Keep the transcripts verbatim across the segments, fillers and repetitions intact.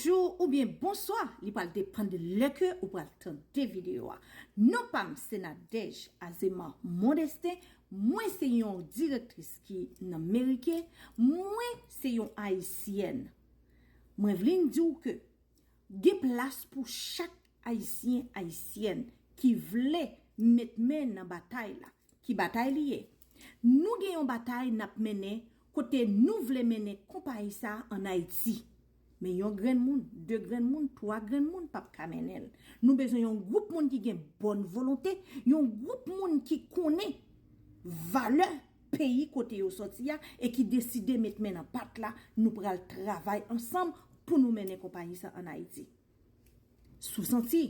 Bonjou oubyen bonswa, li pral depann de lè ke ou pral tande videyo a. Non pa m se Nadège Azéma Mondestin, mwen se yon direktris ki nan Merike, mwen se yon ayisyèn. Mwen vle di w ke gen plas pou chak ayisyen, ayisyèn ki vle met men nan batay la. Ki batay li ye? Nou gen yon batay n ap mennen kote nou vle mennen konpayi sa a ann Ayiti. Men yon grenn moun, de grenn moun, twa grenn moun p ap ka mennen l. Nou bezwen yon gwoup moun ki gen bòn volonte, yon gwoup moun ki konnen valè peyi kote yo sòti a e ki deside met men nan pat la, nou pral travay ansanm pou nou mennen konpayi sa ann Ayiti. Si w santi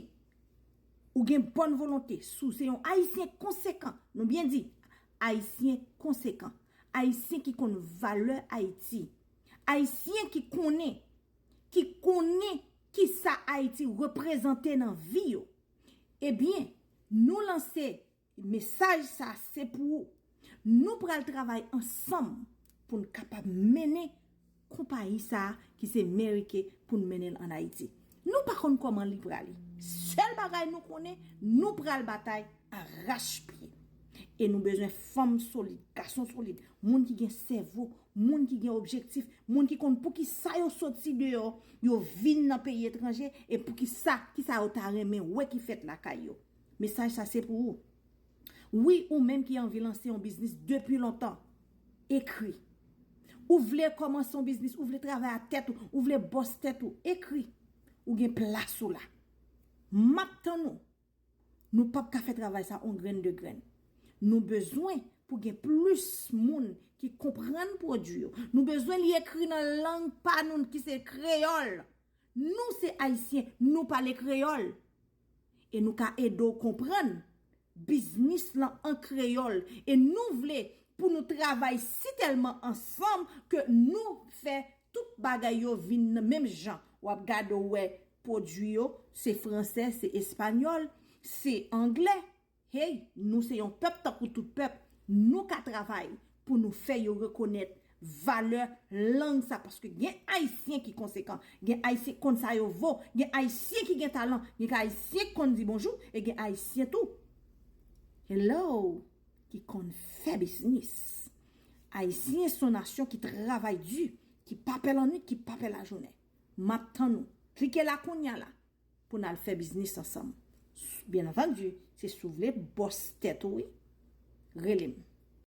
ou gen bòn volonte, si w se yon ayisyen konsekan, nou byen di, ayisyen konsekan, ayisyen ki konn valè Ayiti, ayisyen ki konnen, ki konnen kisa Ayiti reprezante nan vi yo, ebyen, nou lanse mesaj sa se pou ou. Nou pral travay ansanm pou n kapab mennen konpayi sa a ki se Merike pou n mennen l ann Ayiti. Nou pa konn kòman li prale. Sèl bagay nou konnen, nou pral batay arachpye. E nou bezwen fanm solid, gason solid, moun ki gen sèvo, moun ki gen objektif, moun ki konn poukisa yo soti deyò, yo vin nan peyi etranje, e poukisa, kisa yo ta renmen wè ki fèt lakay yo. Mesaj sa se pou ou. Wi, ou menm ki anvi lanse yon biznis depi lontan, ekri. Ou vle kòmanse yon biznis, ou vle travay a tèt ou, ou vle bòs tèt ou, ekri. Ou gen plas ou la. M ap tann ou. Nou p ap ka fè travay sa on grenn de grenn. Nou bezwen pou gen plis moun ki konprann pwodui yo. Nou bezwen li ekri nan lang pa nou ki se kreyòl. Nou se ayisyen, nou pale kreyòl. E nou ka ede w konprann biznis lan an kreyòl. E nou vle pou nou travay sitèlman ansanm ke nou fè tout bagay yo vin nan menm jan. W ap gade w wè pwodui yo, se fransè, se espanyòl, se anglè. Hey, nou se yon pèp tankou tout pèp. Nou ka travay pou nou fè yo rekonèt valè lang sa, paske gen ayisyen ki konsekan, gen ayisyen ki konn sa yo vo, gen ayisyen ki gen talan, gen ayisyen ki konn di bonjou, e gen ayisyen tou, hello, ki konn fè biznis. Ayisyen se yon nasyon ki travay di, ki pa pè lannwit, ki pa pè lajounen. M ap tann ou. Klike la kounye a la pou n al fè biznis ansanm. Byen antandi, se si w vle bòs tèt ou wi. Rele m.